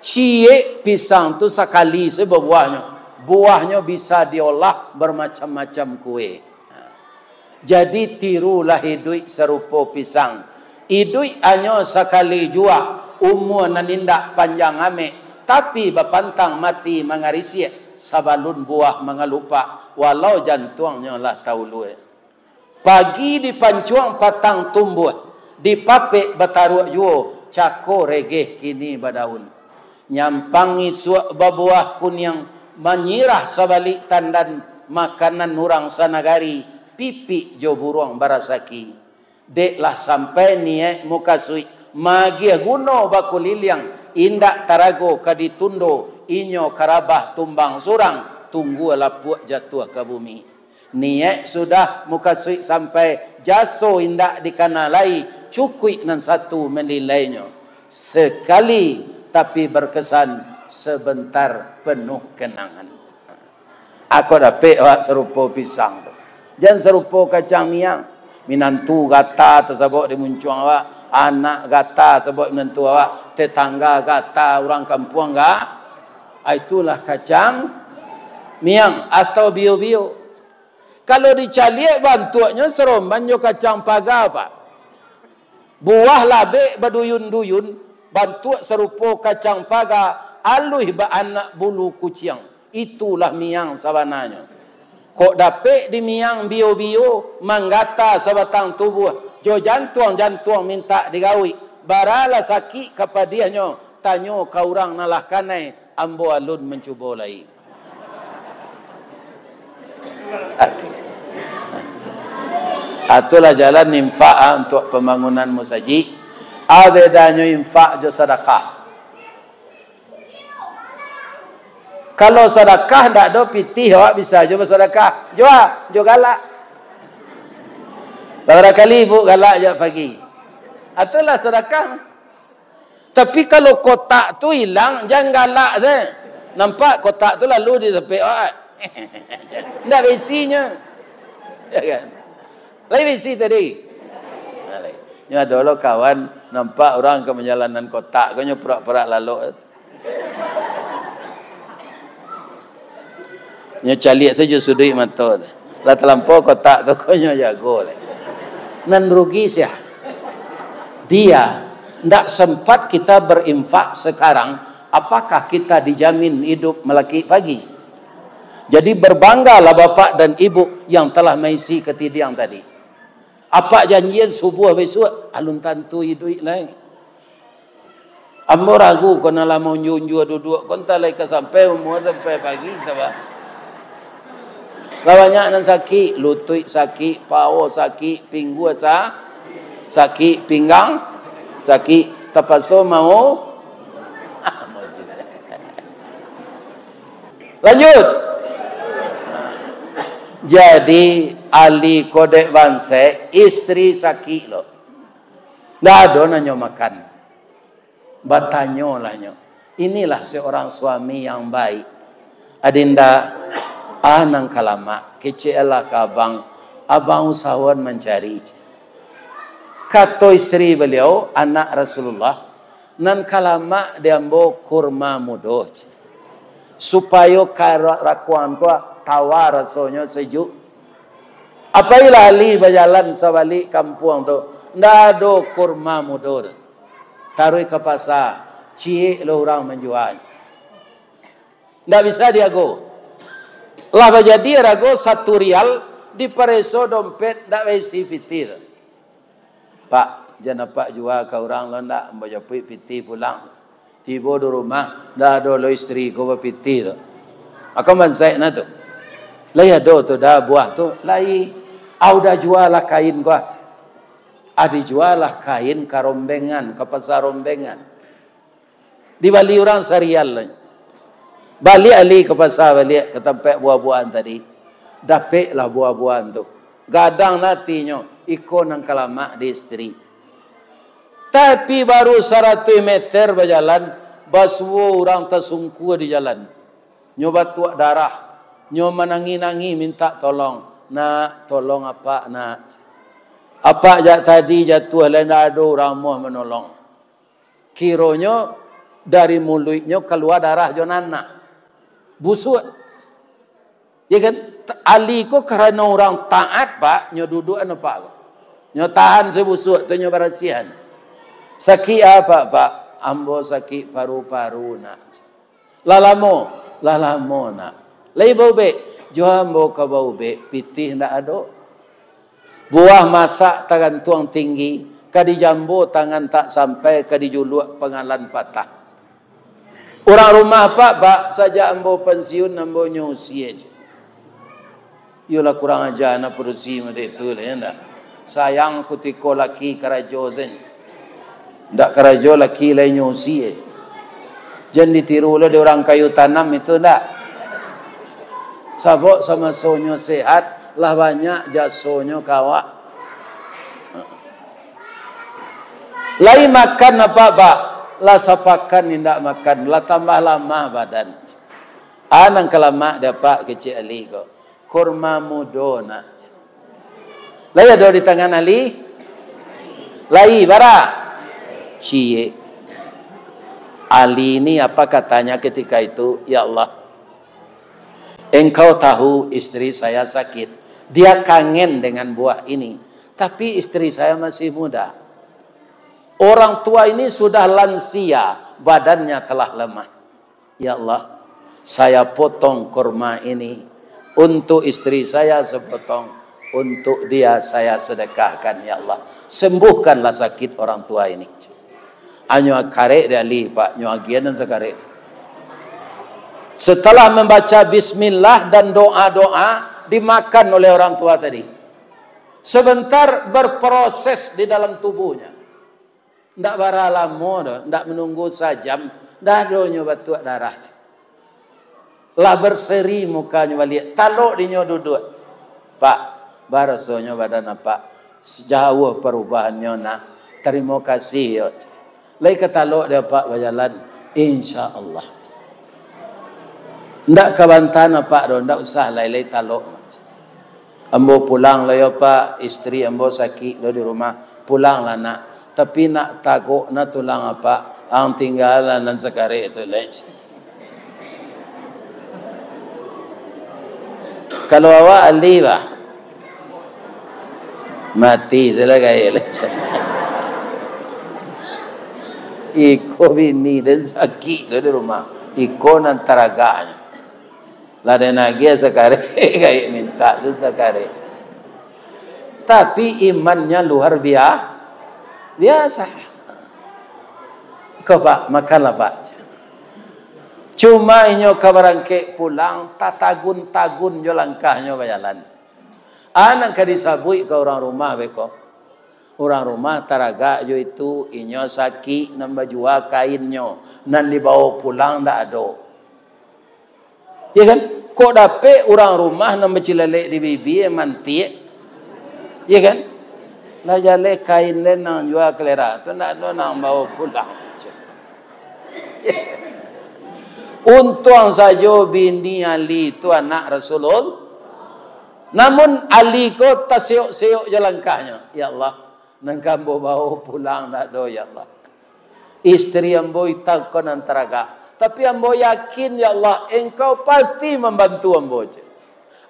Ciek pisang tu sakali sajo babuahnyo. Buahnyo bisa diolah bamacam-macam kue. Jadi, tirulah iduik sarupo pisang. Iduik hanyo sakali jua, umua nan indak panjang amek, tapi bapantang mati mangarisiak, sabalun buah mangalupak, walau jantuangnyo lah taulua. Pagi dipancuang patang tumbuah, dipapek bataruak juo, cako regeh kini badaun. Nyampang isuak babuah kuniang, manyirah sabalik tandan, makanan urang sanagari, pipik jo buruang barasaki. Dek lah sampai niaik mukasuik, magiah guno bakuliliang, indak tarago ka ditundo, inyo karabah tumbang surang, tunggua lapuak jatuah ka bumi. Niaik sudah mukasuik sampai, jaso indak dikana lai, cukuik nan satu malilainyo. Sakali tapi barkasan, sabantar panuah kanangan. Ako dapek awak sarupo pisang tu. Jan sarupo kacang miang. Minantu gata tasabok di muncuang awak, anak gata sabok di minantu awak, tetangga gata, urang kampuang ga-, ah, itulah kacang miang atau bio-bio. Kalau dicaliak bantuaknyo saroman jo kacang paga, Pak. Buah labek baduyun-duyun, bantuak sarupo kacang paga, aluih baanak bulu kuciang. Itulah miang sabananyo. Kok dapek di miang bio-bio, manggata sabatang tubuah, jo jantuang-jantuang mintak digawik. Baralah sakik ka padiahnyo, tanyo ka urang nan lah kanai, ambo alun mancubo lai. Atu-, atulah jalan infak, ah, untuk pambangunan musajik. Ah, bedanyo infak jo sadakah. Kalau sadakah ndak ado pitih, awak bisa jo basadakah. Jo a? Jo galak. Babarapa kali ibu galak jak pagi? Atulah sadakah. Tapi kalau kotak tu ilang, jan galak se. Nampak kotak tu lalu di tapek awak. Ndak baisinyo. Ya kan? Lai baisi tadi. Nyo ado lo kawan, nampak urang ka manjalanan kotak, ko nyo purak-purak lalok. Nyo caliak sajo suduik mato tu. Lah talampau kotak tu, ko nyo jago lai. Nan rugi sia? Dia. Ndak sempat kita berinfak sekarang, apakah kita dijamin hidup malakik pagi? Jadi, berbanggalah bapak dan ibu yang telah maisi katidiang tadi. Apak janjian subuah bisuak, alun tantu iduik lai. Ambo ragu, ko nan lah maunjua-unjua duduak ko, antah lai ka sampai umua sampai pagi, antah ba. Lah banyak nan sakik, lutuik sakik, pawo sakik, pinggua sa-, sakik, pinggang sakik, tapaso mau. Lanjut. Jadi, ahli kodek banse, istri sakik lo. Ndak ado nan nyo makan. Batanyolah nyo. Inilah seorang suami yang baik. Adinda, ah, nan ka lamak, keceklah ka abang. Abang usahoan mancari. Kato istri beliau, anak Rasulullah, nan ka lamak di ambo kurma mudo, supayo kara-, rakuang ko tawa rasonyo, sejuk. Apailah alih bajalan sabalik kampuang tu, ndak ado kurma mudo tu. Taruih ka pasa, ciek lo urang manjua. Ndak bisa diago. Lah bajadi arago satu rial, dipareso dompet ndak baisi pitih. "Pak, jan apak jua ka urang lo ndak, ambo japuik pitih pulang." Tibo di rumah, ndak ado lo istri ko bapitih tu. Akan bansaik na tu. "Lai ado tu dah buah tu?" "Lai." "Au dah jua lah kain ko ah." Ah, dijualah kain ka Rombengan, ka Pasa Rombengan. Dibali urang sarial. Baliak Ali ka pasa, baliak ka tampek buah-buahan tadi. Dapeklah buah-buahan tu. Gadang atinyo, iko nan ka lamak di isteri. Tapi baru saratuih meter bajalan, basuo urang tasungkua di jalan. Nyo batuak darah, nyo manangih-nangih mintak tolong. "Nak, tolong apak, nak. Apak jak tadi jatuah, lai ndak ado urang amuah manolong." Kironyo dari muluiknyo kalua darah jo nanah. Busuak. Ya kan? Ali ko karano urang taat, Pak, nyo duduakan apak ko. Nyo tahan sabusuak tu, nyo barasiahan. "Sakik apo, Pak?" "Ambo sakik paru-paru, nak." "Lah lamo?" "Lah lamo, nak." "Lai baubek?" "Jo ambo ka baubek, pitih ndak ado. Buah masak tagantuang tinggi, ka dijambo tangan tak sampai, ka dijuluak pangalan patah." Urang rumah, Pak, Pak, sajak ambo pansiun, ambo nyusi aja. Iyolah, kurang aja anak padusi model tu lah, ya ndak? Sayang kutiko laki karajo sen. Ndak karajo laki lai nyusi, eh. Jan ditiru lah di urang kayu tanam itu, ndak? Sabab samasonyo sehat, lah banyak jasonyo ka awak. Lai makan apak, Pak? Lah sapakan indak makan, lah tambah lamah badan. Ah, nan ka lamak di apak kecek Ali ko. Kurma mudo, nak. Lai ado di tangan Ali? Lai, bara? Ciek. Ali ni apa katanya ketika itu, "Ya Allah, Engkau tahu istri saya sakit. Dia kangen dengan buah ini. Tapi istri saya masih muda. Orang tua ini sudah lansia, badannya telah lemah. Ya Allah, saya potong kurma ini. Untuk istri saya sepotong, untuk dia saya sedekahkan, ya Allah. Sembuhkanlah sakit orang tua ini." Anyo karek di Ali, Pak, nyo agian nan sakarek. Setelah membaca bismillah dan doa-doa, dimakan oleh orang tua tadi. Sebentar berproses di dalam tubuhnya. Ndak bara lamo doh, ndak manunggu sajam, ndak ado nyo batuak darah. Lah berseri mukanyo baliak, talok dinyo duduak. "Pak, barasonyo badan apak, jauah parubahannyo, nak. Tarimo kasih, yo." "Lai ka talok di apak bajalan?" "Insya Allah." "Ndak ka bantahan apak doh, ndak usah lai-lai talok. Ambo pulang lah yo, Pak, istri ambo sakik lo di rumah." "Pulanglah, nak. Tapi nak tagok na tulang apak, ang tinggalah nan sakarek tu lai." Kalau awak Ali, bah, mati salah gaek lah. Iko bini den sakik tu di rumah. Iko nan taragaknyo. Lah den agiah sakarek, gaek mintak tu sakarek. Tapi imannya luar bia-, biasa. "Ko, Pak, makanlah, Pak." Cuma inyo ka barangkek pulang, tatagun-tagun jo langkahnyo bajalan. A nan ka disabuik ka urang rumah beko. Urang rumah taragak jo itu, inyo sakik nan bajua kainnyo, nan dibawo pulang ndak ado. Ya kan? Kok dapek urang rumah nan bacilalek di bibia, mantiak. Ya kan? Lah jaleh kain den nan jua kalera tu, ndak ado nan bawo pulang. Untuang sajo bini Ali tu anak Rasulullah. Namun Ali ko taseyok-seyok jo langkahnyo. "Ya Allah, nan ka ambo bawo pulang ndak ado, ya Allah. Istri ambo itu ko nan taragak. Tapi ambo yakin, ya Allah, Engkau pasti mambantu ambo," cek.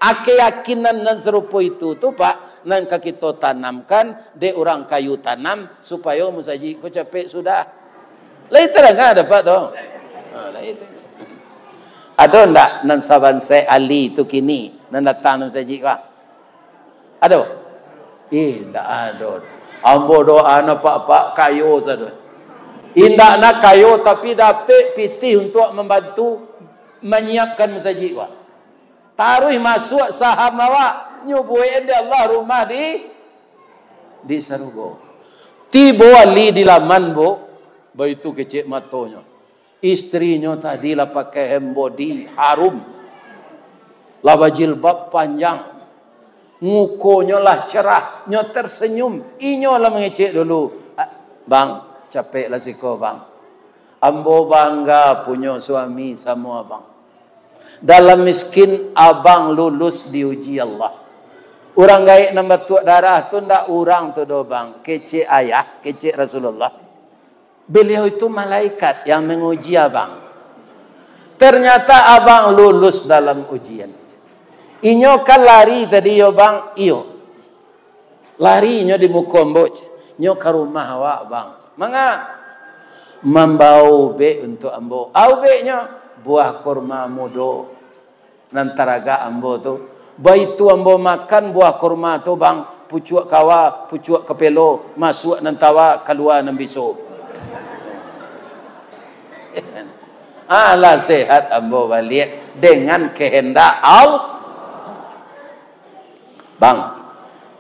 A, keyakinan nan sarupo itu tu, Pak, nan ka kito tanamkan dek urang kayu tanam, supayo musajik ko capek sudah. Lai tadanga dapek tu? Ha, lai tu. Ado ndak nan sabansaik Ali tu kini, nan datang di musajik ko? Ado? Ih, ndak ado. Ambo doa na pak-pak kayo sajo. Indak na kayo, tapi dapek pitih untuak mambantu manyiapkan musajik ko. Taruih masuak saham awak, nyo buekan dek Allah rumah di, di sarugo. Tibo Ali di laman, Bu, baitu kecek matonyo. Istrinyo tadi lah pakai hand body, harum. Lah bajilbab panjang. Mukonyo lah cerah, nyo tersenyum. Inyo lah mangecek dulu, "Ah, Bang, capeklah siko, Bang. Ambo bangga punyo suami samo Abang. Dalam miskin, Abang lulus diuji Allah. Urang gaek nan batuak darah tu ndak urang tu doh, Bang, kecek ayah, kecek Rasulullah. Beliau itu malaikat yang menguji Abang. Ternyata Abang lulus dalam ujian." Inyo kan lari tadi, yo, Bang? Iyo. Lari nyo di muko ambo, nyo ka rumah awak, Bang. "Manga?" "Mambawa ubek untuak ambo." "A ubeknyo?" "Buah kurma mudo nan taragak ambo tu. Baitu ambo makan buah kurma tu, Bang, pucuak kawa, pucuak kapelo, masuak nan tawa, kalua nan biso." Alah, sehat ambo baliak dengan kehendak Allah. Bang,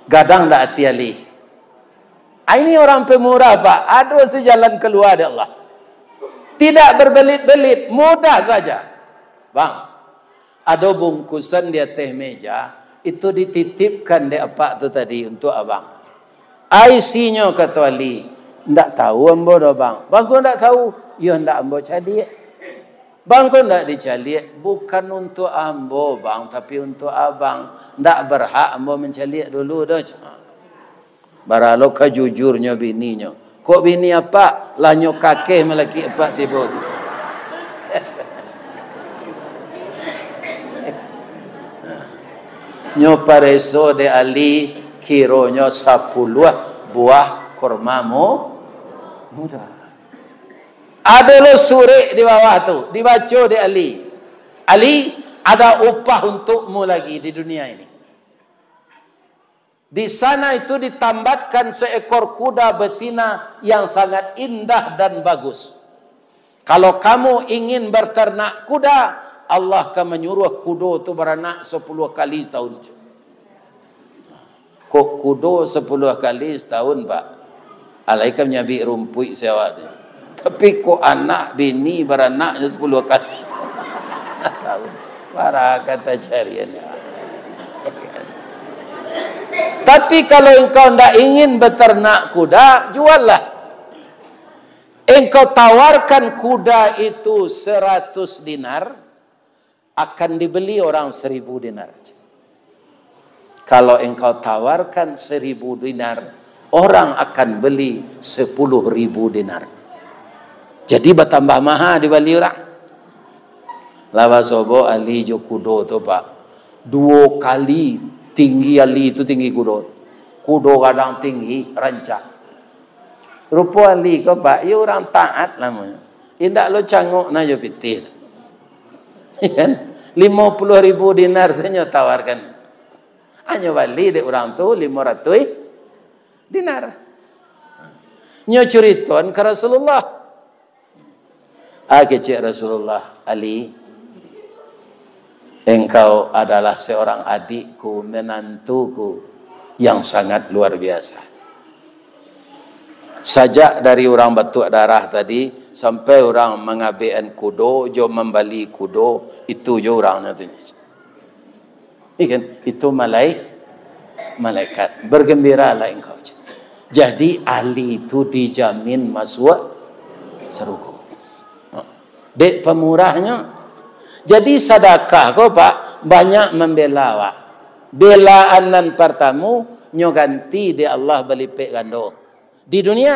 gadang dak ati Ali? Ah, ini orang pemurah, Pak. Ado se jalan kalua dari Allah. Tidak berbelit-belit, mudah saja. Bang, ado bungkusan di ateh meja, itu dititipkan dek apak tu tadi untuak abang. A isinyo, kato Ali. Ndak tahu ambo doh, Bang. Bang, kok ndak tahu? Yo, ndak ambo caliak. Bang, kok ndak dicaliak? Bukan untuak ambo, Bang, tapi untuak abang. Ndak berhak ambo mancaliak dulu doh. Baralo ka jujurnyo bininyo. Kok bini apak, lah nyo kakeh malaki apak tibo tu. Nyo pareso dek Ali, kironyo sapuluah buah kurma mu-, muda. Ado lo surek di bawah tu, dibaco dek Ali. "Ali, ada upah untukmu lagi di dunia ini." Di sana itu ditambatkan seekor kuda betina yang sangat indah dan bagus. Kalau kamu ingin berternak kuda, Allah akan menyuruh kudo tu baranak sepuluh kali setahun. Kok kudo sepuluh kali setahun, Pak? Alai ka manyabik rumpuik si awak tu. Tapi kok anak bini baranaknyo sepuluh kali. Bara ka tacarian. Tapi kalau engkau ndak ingin beternak kuda, juallah. Engkau tawarkan kuda itu seratus dinar, akan dibeli orang seribu dinar. Kalau engkau tawarkan seribu dinar, orang akan beli sepuluh ribu dinar. Jadi, batambah maha dibali urang. Lah basobok Ali jo kudo tu, Pak. Duo kali tinggi Ali tu tinggi kudo. Kudo gadang tinggi, rancak. Rupo Ali ko, Pak, iyo urang taat namonyo. Indak lo cangok na jo pitih. Kan? Limo puluah ribu dinar sajo tawarkan. Hanyo bali dek urang tu limo ratuih dinar. Nyo curitoan ka Rasulullah. Ah, kecek Rasulullah, "Ali, engkau adalah seorang adikku, menantuku yang sangat luar biasa. Sajak dari urang batuak darah tadi, sampai urang mangabekan kudo, jo mambali kudo, itu jo urangnyo tu." Iya kan? Itu malai-, malaikat. "Bergembiralah engkau." Jadi, Ali tu dijamin masuak sarugo. Dek pamurahnyo. Jadi, sadakah ko, Pak, banyak mambela awak. Belaan nan partamo, nyo ganti dek Allah balipek gando. Di dunia,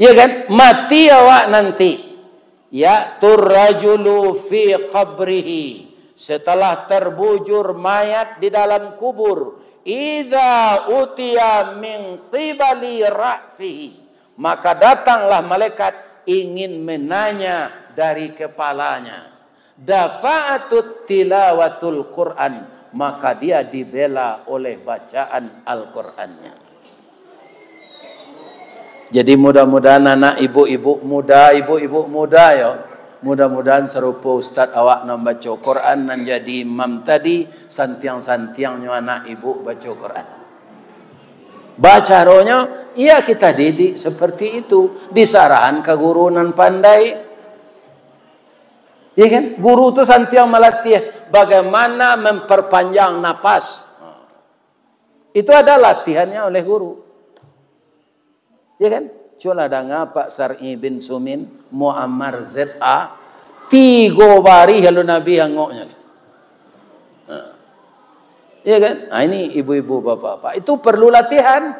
Iya kan? Mati awak nanti. Ya'tur rajulu fi qabrihi. Setelah terbujur mayat di dalam kubur. Idza utiya min qibali ra'sihi. Maka datanglah malaikat ingin menanya dari kepalanya. Dafa'atut tilawatul Quran, maka dia dibela oleh bacaan Al-Qurannya. Jadi, mudah-mudahan anak ibu-ibu muda, ibu-ibu muda yo, mudah-mudahan sarupo ustaz awak nan baco Quran, nan jadi imam tadi, santiang-santiangnyo anak ibu baco Quran. Bacaronyo, ya kita didik seperti itu, disarahan ka guru nan pandai. Ya kan? Guru tu santiang malatih bagaimana memperpanjang napas. Itu ada latihannya oleh guru. Ya kan? Cubolah danga Pak Sar'i bin Sumin, Muammar Z A, tigo barih alun abih angoknyo. Nah. Ya kan? Nah, ini ibu-ibu, bapak-bapak, itu perlu latihan.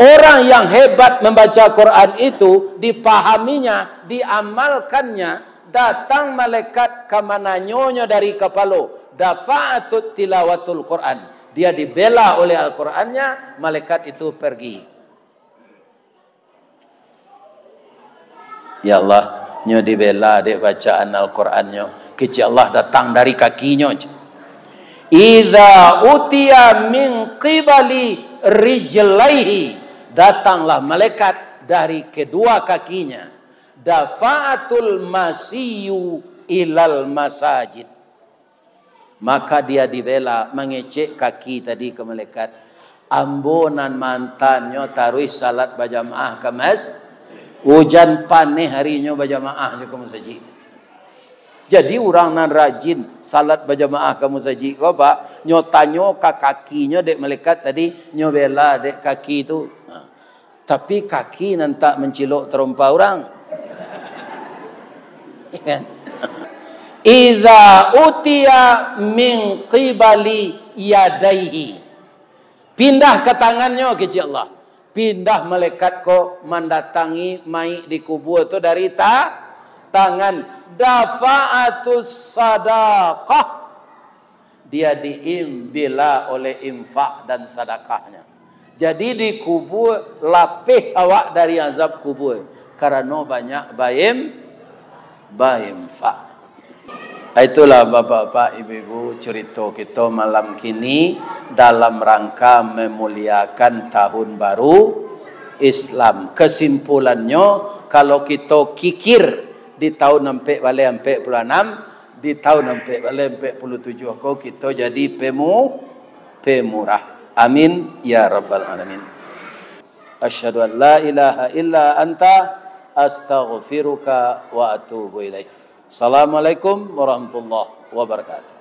Orang yang hebat membaca Quran itu, dipahaminya, diamalkannya, datang malaikat ka mananyonyo dari kapalo, dafa'atut tilawatul Quran. Dia dibela oleh Al-Qurannya, malaikat itu pergi. Ya Allah, nyo dibela dek bacaan Al-Qurannyo. Kecek Allah datang dari kakinyo. Iza utiya min qibali rijlaihi, datanglah malaikat dari kedua kakinya. Dafa'atul masiyu ilal masajid. Maka dia dibela mangecek kaki tadi ka malaikat. Ambo nan maantannyo taruih salat bajamaah ka mas-, ujan paneh arinyo bajamaah jo ka masajik. Jadi urang nan rajin salat bajamaah ka masajik ko, Pak, nyo tanyo ka kakinyo dek malaikat tadi, nyo bela dek kaki tu. Nah. Tapi kaki nan tak mancilok tarompa urang. Ya kan? Iza utiya min qibali yadaihi. Pindah ka tangannyo, kecek Allah. Pindah malaikat ko mandatangi mayik di kubua tu dari ta-, tangan. Dafa'atus sadaqah. Dia diimbila oleh infak dan sadakahnya. Jadi di kubua lapeh awak dari azab kubua karano banyak baim-, bainfak. Itulah bapak-bapak, ibu-ibu, curito kito malam kini dalam rangka memuliakan tahun baru Islam. Kesimpulannyo, kalau kito kikir di tahun ampek baleh ampek puluah anam, di tahun ampek baleh ampek puluah tujuah ko kito jadi pemu-, pemurah. Amin ya rabbal alamin. Asyhadu an la ilaha illa anta, astaghfiruka wa atubu ilaik. Assalamualaikum warahmatullahi wabarakatuh.